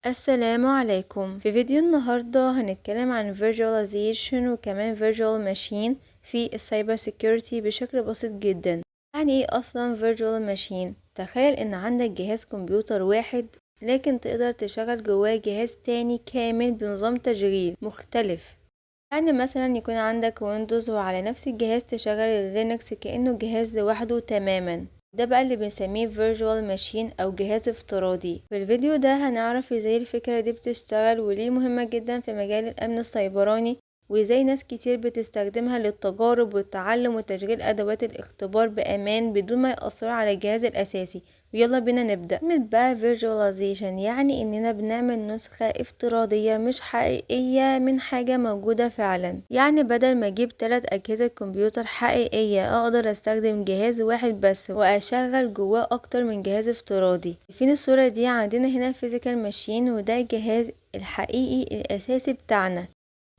السلام عليكم. في فيديو النهاردة هنتكلم عن Virtualization وكمان Virtual Machine في ال cyber security بشكل بسيط جدا. يعني ايه اصلا Virtual Machine؟ تخيل ان عندك جهاز كمبيوتر واحد لكن تقدر تشغل جواه جهاز تاني كامل بنظام تشغيل مختلف. يعني مثلا يكون عندك Windows وعلى نفس الجهاز تشغل ال Linux كأنه جهاز لوحده تماما. ده بقى اللي بنسميه Virtual Machine أو جهاز افتراضي. في الفيديو ده هنعرف ازاي الفكرة دي بتشتغل وليه مهمة جدا في مجال الأمن السيبراني، وازاي ناس كتير بتستخدمها للتجارب والتعلم وتشغيل أدوات الاختبار بأمان بدون ما يأثروا على الجهاز الأساسي. ويلا بينا نبدأ. كلمة بقى Virtualization يعني إننا بنعمل نسخة افتراضية مش حقيقية من حاجة موجودة فعلا. يعني بدل ما أجيب 3 أجهزة كمبيوتر حقيقية أقدر أستخدم جهاز واحد بس وأشغل جواه أكتر من جهاز افتراضي. فين الصورة دي؟ عندنا هنا physical machine، وده الجهاز الحقيقي الأساسي بتاعنا،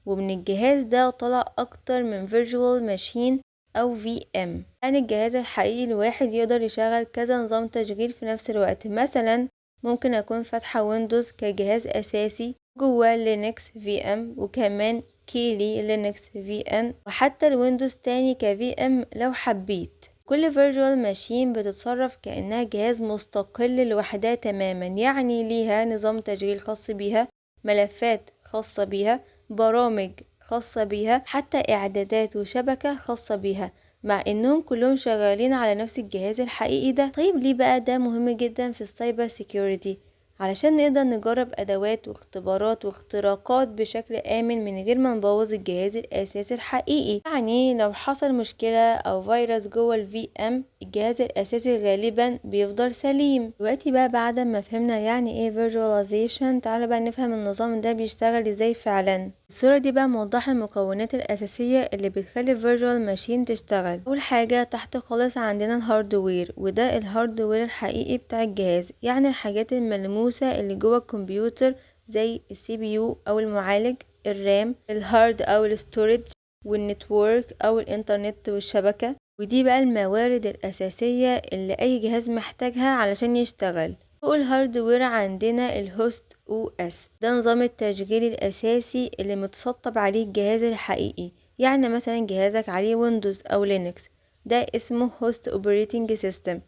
ومن الجهاز ده طلع أكتر من Virtual Machine أو VM. يعني الجهاز الحقيقي الواحد يقدر يشغل كذا نظام تشغيل في نفس الوقت. مثلا ممكن أكون فاتحة Windows كجهاز أساسي جواه Linux VM، وكمان Kali Linux VM، وحتى ال Windows تاني ك VM لو حبيت. كل Virtual Machine بتتصرف كأنها جهاز مستقل لوحدها تماما، يعني ليها نظام تشغيل خاص بيها، ملفات خاصة بيها، برامج خاصة بيها، حتى إعدادات وشبكة خاصة بيها، مع إنهم كلهم شغالين على نفس الجهاز الحقيقي ده. طيب ليه بقى ده مهم جدا في ال cyber security؟ علشان نقدر نجرب أدوات واختبارات واختراقات بشكل آمن من غير ما نبوظ الجهاز الأساسي الحقيقي. يعني لو حصل مشكلة أو فيروس جوه ال VM، الجهاز الأساسي غالبا بيفضل سليم. دلوقتي بقى بعد ما فهمنا يعني ايه Virtualization، تعالى بقى نفهم النظام ده بيشتغل ازاي فعلا. الصورة دي بقى موضحة المكونات الأساسية اللي بتخلي Virtual Machine تشتغل. أول حاجة تحت خالص عندنا ال hardware، وده ال hardware الحقيقي بتاع الجهاز، يعني الحاجات الملموسة اللي جوه الكمبيوتر زي ال CPU أو المعالج، ال RAM، ال hard أو ال storage، وال network أو الإنترنت والشبكة. ودي بقى الموارد الأساسية اللي أي جهاز محتاجها علشان يشتغل. فوق ال hardware عندنا ال host OS، ده نظام التشغيل الأساسي اللي متسطب عليه الجهاز الحقيقي. يعني مثلا جهازك عليه Windows أو Linux، ده اسمه host operating system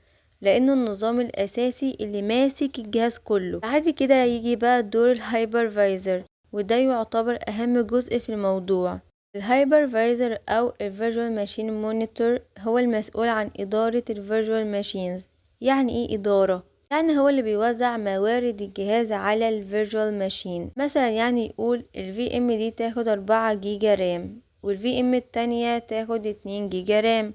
لأنه النظام الأساسي اللي ماسك الجهاز كله. بعد كده يجي بقى دور ال hypervisor، وده يعتبر أهم جزء في الموضوع. ال hypervisor أو ال virtual machine monitor هو المسؤول عن إدارة ال virtual machines. يعني إيه إدارة؟ يعني هو اللي بيوزع موارد الجهاز على ال virtual machine. مثلا يعني يقول ال VM دي تاخد 4 جيجا RAM، وال VM التانية تاخد 2 جيجا RAM،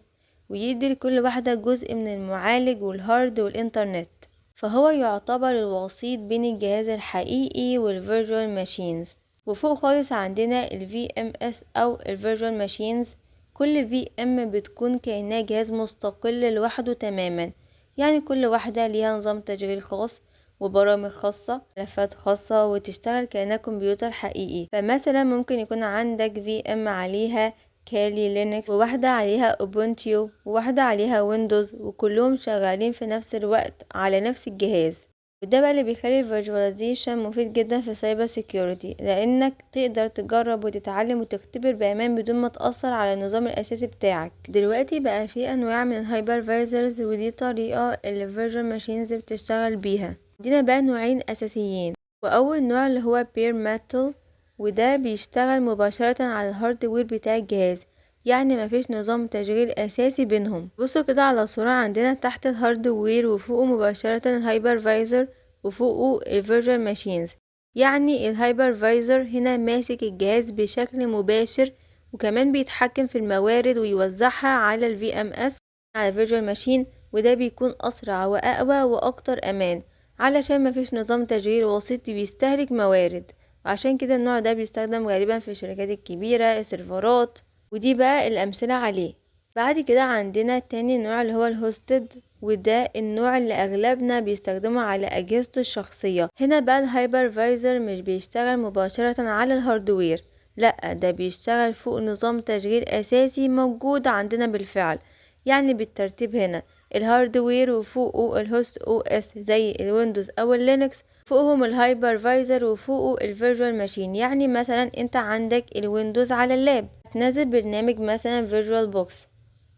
ويدي لكل واحدة جزء من المعالج وال hard والإنترنت. فهو يعتبر الوسيط بين الجهاز الحقيقي وال virtual machines. وفوق خالص عندنا ال VMs أو ال Virtual Machines. كل VM بتكون كأنها جهاز مستقل لوحده تماما، يعني كل واحدة ليها نظام تشغيل خاص وبرامج خاصة، ملفات خاصة، وتشتغل كأنها كمبيوتر حقيقي. فمثلا ممكن يكون عندك VM عليها Kali Linux، وواحدة عليها Ubuntu، وواحدة عليها Windows، وكلهم شغالين في نفس الوقت على نفس الجهاز. وده بقى اللي بيخلي ال virtualization مفيد جدا في cyber security، لانك تقدر تجرب وتتعلم وتختبر بامان بدون ما تأثر على النظام الاساسي بتاعك. دلوقتي بقى في انواع من ال hypervisors، ودي طريقة اللي ال virtual machines بتشتغل بيها. عندنا بقى نوعين اساسيين، واول نوع اللي هو bare metal، وده بيشتغل مباشرة على ال hardware بتاع الجهاز، يعني مفيش نظام تشغيل اساسي بينهم. بصوا كده على الصورة، عندنا تحت ال hardware وفوقه مباشرة ال hypervisor وفوقه ال virtual machines. يعني ال hypervisor هنا ماسك الجهاز بشكل مباشر، وكمان بيتحكم في الموارد ويوزعها على ال VMs على ال virtual machine، وده بيكون اسرع واقوى واكتر امان علشان مفيش نظام تشغيل وسيط بيستهلك موارد. وعشان كده النوع ده بيستخدم غالبا في الشركات الكبيرة، السيرفرات، ودي بقى الأمثلة عليه. بعد كده عندنا تاني نوع اللي هو ال hosted، وده النوع اللي أغلبنا بيستخدمه على أجهزته الشخصية. هنا بقى ال hypervisor مش بيشتغل مباشرة على ال hardware، لأ ده بيشتغل فوق نظام تشغيل أساسي موجود عندنا بالفعل. يعني بالترتيب هنا ال hardware وفوقه ال host OS زي ال Windows او ال Linux، فوقهم ال hypervisor وفوقه ال virtual machine. يعني مثلا انت عندك ال Windows على ال lap، تنزل برنامج مثلا VirtualBox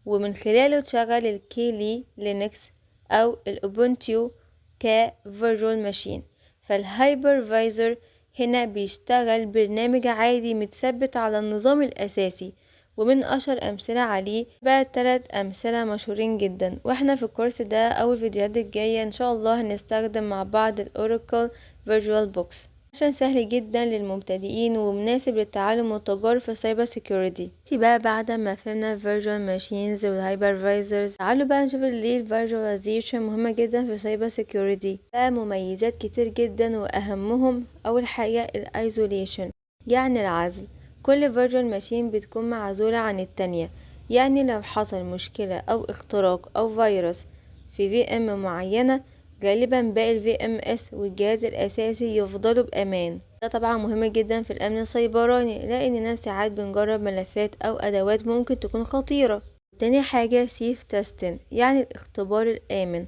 ومن خلاله تشغل ال Kali Linux او ال Ubuntu ك virtual machine. فال hypervisor هنا بيشتغل برنامج عادي متثبت على النظام الاساسي. ومن اشهر امثلة عليه بقى 3 امثلة مشهورين جدا، واحنا في الكورس ده او الفيديوهات الجاية ان شاء الله هنستخدم مع بعض ال Oracle VirtualBox عشان سهل جدا للمبتدئين ومناسب للتعلم والتجارب في ال cyber security. بقى بعد ما فهمنا virtual machines وال hypervisors، تعالوا بقى نشوف ليه ال virtualization مهمة جدا في ال cyber security. بقى مميزات كتير جدا، واهمهم اول حاجة ال isolation، يعني العزل. كل virtual machine بتكون معزولة عن التانية، يعني لو حصل مشكلة او اختراق او فيروس في VM معينة غالبا باقي ال VMs والجهاز الاساسي يفضلوا بامان. ده طبعا مهم جدا في الامن السيبراني، لاننا ساعات بنجرب ملفات او ادوات ممكن تكون خطيرة. تاني حاجة safe testing، يعني الاختبار الامن.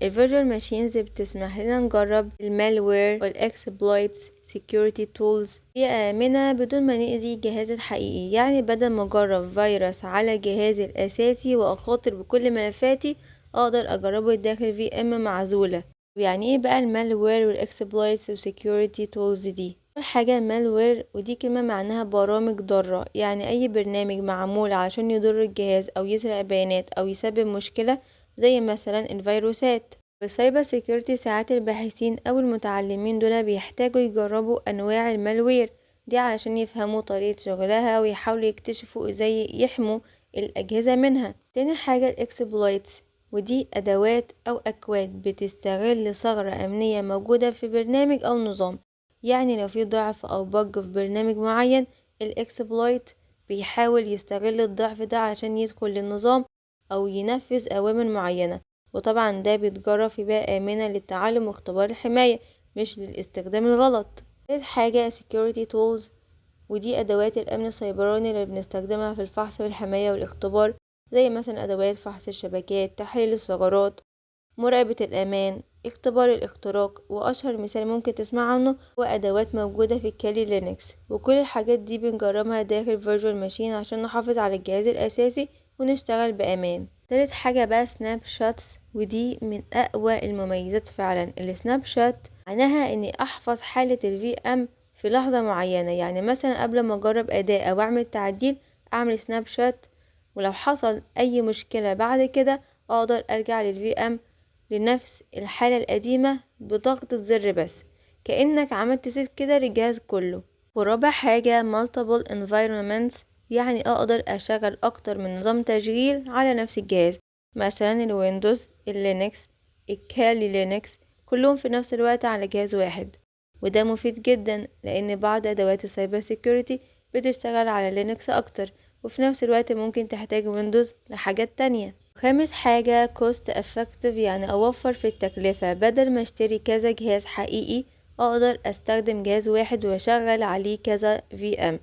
ال virtual machines بتسمح لنا نجرب ال malware وال exploits security tools بيئة آمنة بدون ما نأذي الجهاز الحقيقي. يعني بدل ما أجرب فيروس على جهازي الأساسي وأخاطر بكل ملفاتي، أقدر أجربه داخل VM معزولة. ويعني ايه بقى ال malware وال exploits و security tools دي؟ أول حاجة malware، ودي كلمة معناها برامج ضارة، يعني أي برنامج معمول عشان يضر الجهاز أو يسرق بيانات أو يسبب مشكلة، زي مثلا الفيروسات. في ال cyber security ساعات الباحثين أو المتعلمين دول بيحتاجوا يجربوا أنواع ال malware دي علشان يفهموا طريقة شغلها ويحاولوا يكتشفوا ازاي يحموا الأجهزة منها. تاني حاجة ال exploits، ودي أدوات أو أكواد بتستغل ثغرة أمنية موجودة في برنامج أو نظام. يعني لو في ضعف أو bug في برنامج معين، ال exploit بيحاول يستغل الضعف ده علشان يدخل للنظام أو ينفذ أوامر معينة، وطبعا ده بيتجرب في بيئة آمنة للتعلم واختبار الحماية مش للاستخدام الغلط. تالت حاجة security tools، ودي أدوات الأمن السيبراني اللي بنستخدمها في الفحص والحماية والاختبار، زي مثلا أدوات فحص الشبكات، تحليل الثغرات، مراقبة الأمان، اختبار الاختراق. وأشهر مثال ممكن تسمع عنه هو أدوات موجودة في Kali Linux. وكل الحاجات دي بنجربها داخل virtual machine عشان نحافظ على الجهاز الأساسي ونشتغل بأمان. تالت حاجة بقى snapshots، ودي من أقوى المميزات فعلا. ال snapshot معناها اني احفظ حالة ال VM في لحظة معينة، يعني مثلا قبل ما اجرب اداة او اعمل تعديل اعمل snapshot، ولو حصل اي مشكلة بعد كده اقدر ارجع لل VM لنفس الحالة القديمة بضغطة زر بس، كأنك عملت save كده للجهاز كله. ورابع حاجة multiple environments، يعني اقدر اشغل اكتر من نظام تشغيل على نفس الجهاز، مثلا ال Windows، ال Linux، ال Kali Linux، كلهم في نفس الوقت على جهاز واحد. وده مفيد جدا لان بعض ادوات ال cyber security بتشتغل على Linux اكتر، وفي نفس الوقت ممكن تحتاج Windows لحاجات تانية. خامس حاجة cost effective، يعني اوفر في التكلفة. بدل ما اشتري كذا جهاز حقيقي اقدر استخدم جهاز واحد واشغل عليه كذا VM،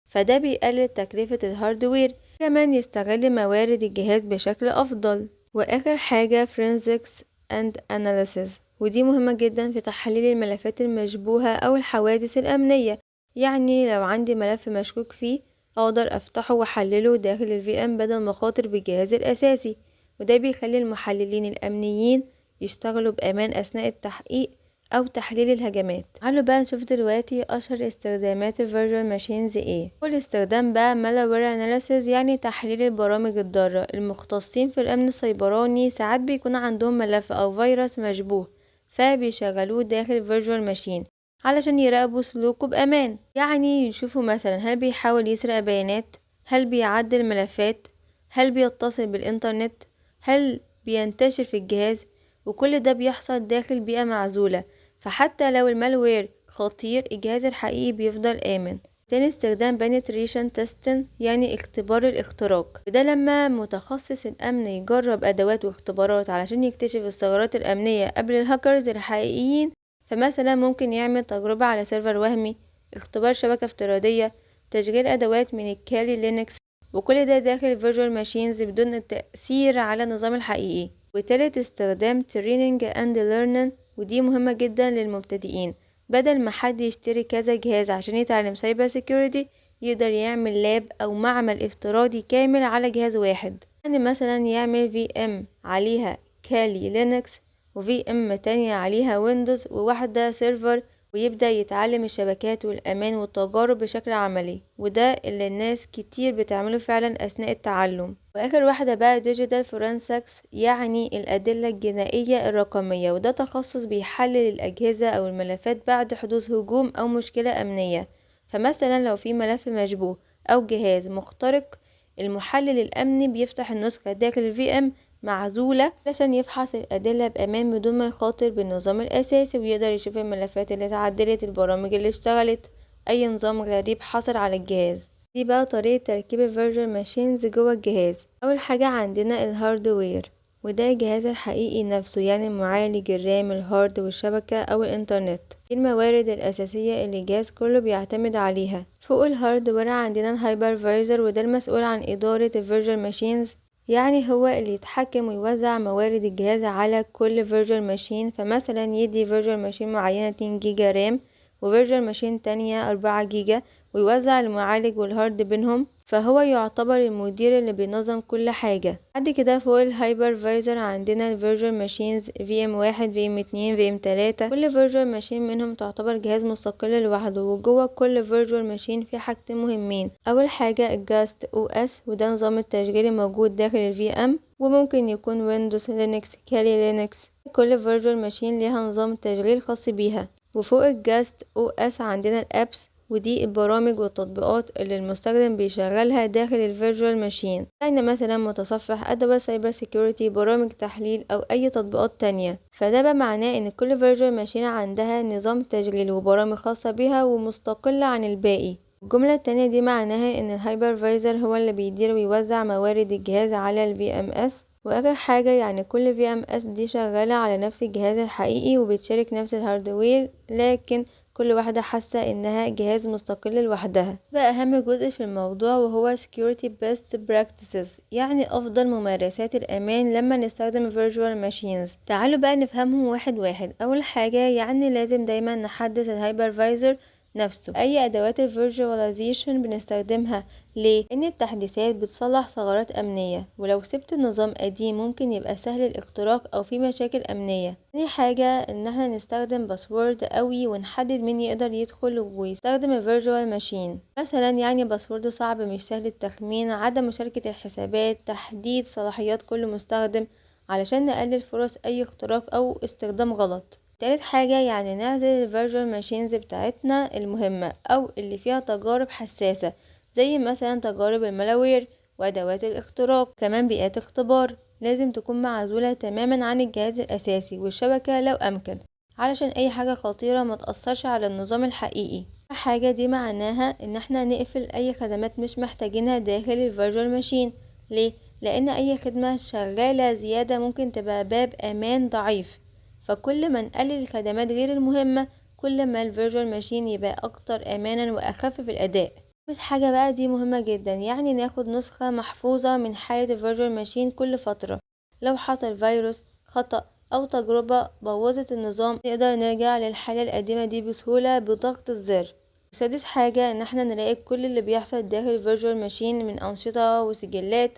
فده بيقلل تكلفة ال hardware، كمان يستغل موارد الجهاز بشكل افضل. واخر حاجة forensics and analysis، ودي مهمة جدا في تحليل الملفات المشبوهة او الحوادث الامنية. يعني لو عندي ملف مشكوك فيه اقدر افتحه واحلله داخل ال VM بدل ما اخاطر بالجهاز الاساسي، وده بيخلي المحللين الامنيين يشتغلوا بامان اثناء التحقيق او تحليل الهجمات. تعالوا بقى نشوف دلوقتي اشهر استخدامات ال virtual machines ايه. اول استخدام بقى malware analysis، يعني تحليل البرامج الضارة. المختصين في الامن السيبراني ساعات بيكون عندهم ملف او فيروس مشبوه، فبيشغلوه داخل virtual machine علشان يراقبوا سلوكه بأمان. يعني يشوفوا مثلا هل بيحاول يسرق بيانات، هل بيعدل ملفات، هل بيتصل بالإنترنت، هل بينتشر في الجهاز، وكل ده بيحصل داخل بيئة معزولة. فحتى لو ال malware خطير الجهاز الحقيقي بيفضل آمن. تاني استخدام penetration testing، يعني اختبار الاختراق. وده لما متخصص الأمن يجرب أدوات واختبارات علشان يكتشف الثغرات الأمنية قبل الهاكرز الحقيقيين. فمثلا ممكن يعمل تجربة على server وهمي، اختبار شبكة افتراضية، تشغيل أدوات من ال Kali Linux، وكل ده داخل virtual machines بدون التأثير على النظام الحقيقي. وتالت استخدام training and learning، ودي مهمة جدا للمبتدئين. بدل ما حد يشتري كذا جهاز عشان يتعلم cyber security، يقدر يعمل lab او معمل افتراضي كامل على جهاز واحد. يعني مثلا يعمل VM عليها Kali Linux، و VM تانية عليها Windows، وواحدة server، ويبدأ يتعلم الشبكات والأمان والتجارب بشكل عملي، وده اللي الناس كتير بتعمله فعلا أثناء التعلم. وآخر واحدة بقى digital forensics، يعني الأدلة الجنائية الرقمية، وده تخصص بيحلل الأجهزة أو الملفات بعد حدوث هجوم أو مشكلة أمنية. فمثلا لو في ملف مشبوه أو جهاز مخترق، المحلل الأمني بيفتح النسخة داخل ال VM معزولة علشان يفحص الأدلة بأمان بدون ما يخاطر بالنظام الأساسي، ويقدر يشوف الملفات اللي اتعدلت، البرامج اللي اشتغلت، أي نظام غريب حصل على الجهاز. دي بقى طريقة تركيب ال virtual machines جوه الجهاز. أول حاجة عندنا ال hardware، وده الجهاز الحقيقي نفسه، يعني المعالج، ال RAM، ال hard، والشبكة أو الإنترنت. دي الموارد الأساسية اللي الجهاز كله بيعتمد عليها. فوق ال hardware عندنا ال hypervisor، وده المسؤول عن إدارة ال virtual machines، يعني هو اللي يتحكم ويوزع موارد الجهاز على كل virtual machine. فمثلا يدي virtual machine معينة 2 جيجا RAM، و virtual machine تانية 4 جيجا، ويوزع المعالج وال hard بينهم، فهو يعتبر المدير اللي بينظم كل حاجة. بعد كده فوق ال hypervisor عندنا ال virtual machines، VM 1، VM 2، VM 3. كل virtual machine منهم تعتبر جهاز مستقل لوحده، وجوه كل virtual machine في حاجتين مهمين. اول حاجة ال guest OS، وده نظام التشغيل الموجود داخل ال VM، وممكن يكون Windows، Linux، Kali Linux. كل virtual machine ليها نظام تشغيل خاص بيها. وفوق ال guest OS عندنا ال apps، ودي البرامج والتطبيقات اللي المستخدم بيشغلها داخل ال virtual machine، يعني مثلا متصفح، ادوات cyber security، برامج تحليل، او اي تطبيقات تانية. فده بقى معناه ان كل virtual machine عندها نظام تشغيل وبرامج خاصة بيها ومستقلة عن الباقي. الجملة التانية دي معناها ان ال hypervisor هو اللي بيدير ويوزع موارد الجهاز على ال VMs. واخر حاجة يعني كل VMs دي شغالة على نفس الجهاز الحقيقي وبتشارك نفس ال hardware، لكن كل واحدة حاسة انها جهاز مستقل لوحدها. بقى اهم جزء في الموضوع وهو security best practices، يعني افضل ممارسات الامان لما نستخدم virtual machines. تعالوا بقى نفهمهم واحد واحد. اول حاجة يعني لازم دايما نحدث ال hypervisor نفسه، اي ادوات ال virtualization بنستخدمها. ليه؟ ان التحديثات بتصلح ثغرات امنيه، ولو سبت النظام قديم ممكن يبقى سهل الاختراق او في مشاكل امنيه. تاني حاجه ان احنا نستخدم password قوي ونحدد مين يقدر يدخل ويستخدم ال virtual machine. مثلا يعني password صعب مش سهل التخمين، عدم مشاركه الحسابات، تحديد صلاحيات كل مستخدم علشان نقلل فرص اي اختراق او استخدام غلط. تالت حاجة يعني نعزل ال virtual machines بتاعتنا المهمة أو اللي فيها تجارب حساسة، زي مثلا تجارب ال malware وأدوات الاختراق. كمان بيئات اختبار لازم تكون معزولة تماما عن الجهاز الأساسي والشبكة لو أمكن، علشان أي حاجة خطيرة ما تأثرش على النظام الحقيقي. حاجة دي معناها إن احنا نقفل أي خدمات مش محتاجينها داخل ال virtual machine. ليه؟ لأن أي خدمة شغالة زيادة ممكن تبقى باب أمان ضعيف، فكل ما نقلل الخدمات غير المهمة كل ما ال virtual machine يبقى اكتر امانا واخف في الاداء. بس حاجة بقى دي مهمة جدا، يعني ناخد نسخة محفوظة من حالة ال virtual machine كل فترة. لو حصل فيروس، خطأ، او تجربة بوظت النظام، نقدر نرجع للحالة القديمة دي بسهولة بضغط الزر. سادس حاجة ان احنا نراقب كل اللي بيحصل داخل ال virtual machine من انشطة وسجلات.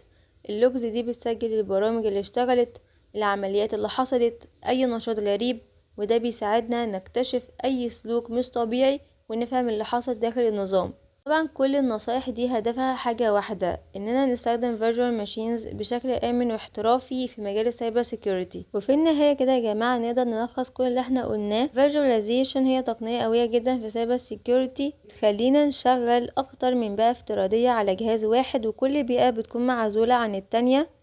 ال logs دي بتسجل البرامج اللي اشتغلت، العمليات اللي حصلت، اي نشاط غريب، وده بيساعدنا نكتشف اي سلوك مش طبيعي ونفهم اللي حصل داخل النظام. طبعا كل النصائح دي هدفها حاجة واحدة، اننا نستخدم virtual machines بشكل امن واحترافي في مجال ال cyber security. وفي النهاية كده يا جماعة نقدر نلخص كل اللي احنا قلناه. virtualization هي تقنية قوية جدا في cyber security، تخلينا نشغل اكتر من بيئة افتراضية على جهاز واحد، وكل بيئة بتكون معزولة عن التانية.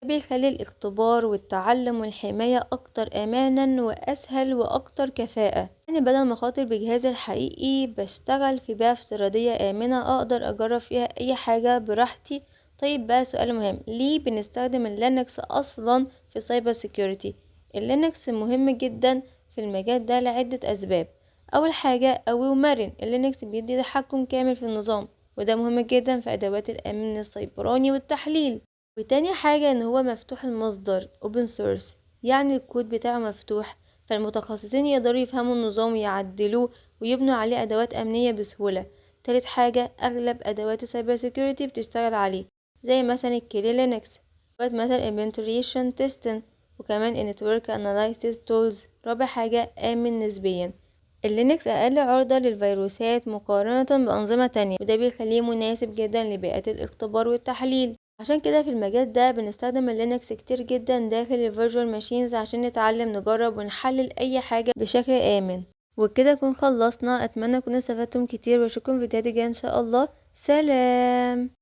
بيخلي الاختبار والتعلم والحماية أكتر أمانا وأسهل وأكتر كفاءة. يعني بدل ما أخاطر بجهازي الحقيقي بشتغل في بيئة افتراضية آمنة أقدر أجرب فيها أي حاجة براحتي. طيب بقى سؤال مهم، ليه بنستخدم ال Linux أصلا في cyber security؟ ال Linux مهم جدا في المجال ده لعدة أسباب. أول حاجة قوي ومرن، ال Linux بيدي تحكم كامل في النظام، وده مهم جدا في أدوات الأمن السيبراني والتحليل. وتاني حاجة ان هو مفتوح المصدر open source، يعني الكود بتاعه مفتوح، فالمتخصصين يقدروا يفهموا النظام ويعدلوه ويبنوا عليه أدوات أمنية بسهولة. تالت حاجة، أغلب أدوات ال cyber security بتشتغل عليه، زي مثلا ال Kali Linux، مثلا ال penetration testing، وكمان ال network analysis tools. رابع حاجة، آمن نسبيا. ال Linux أقل عرضة للفيروسات مقارنة بأنظمة تانية، وده بيخليه مناسب جدا لبيئات الاختبار والتحليل. عشان كده في المجال ده بنستخدم ال Linux كتير جدا داخل ال virtual machines عشان نتعلم نجرب ونحلل اي حاجة بشكل آمن. وكده نكون خلصنا. اتمنى تكونوا استفدتم كتير، واشوفكم في فيديوهات الجاية ان شاء الله. سلام.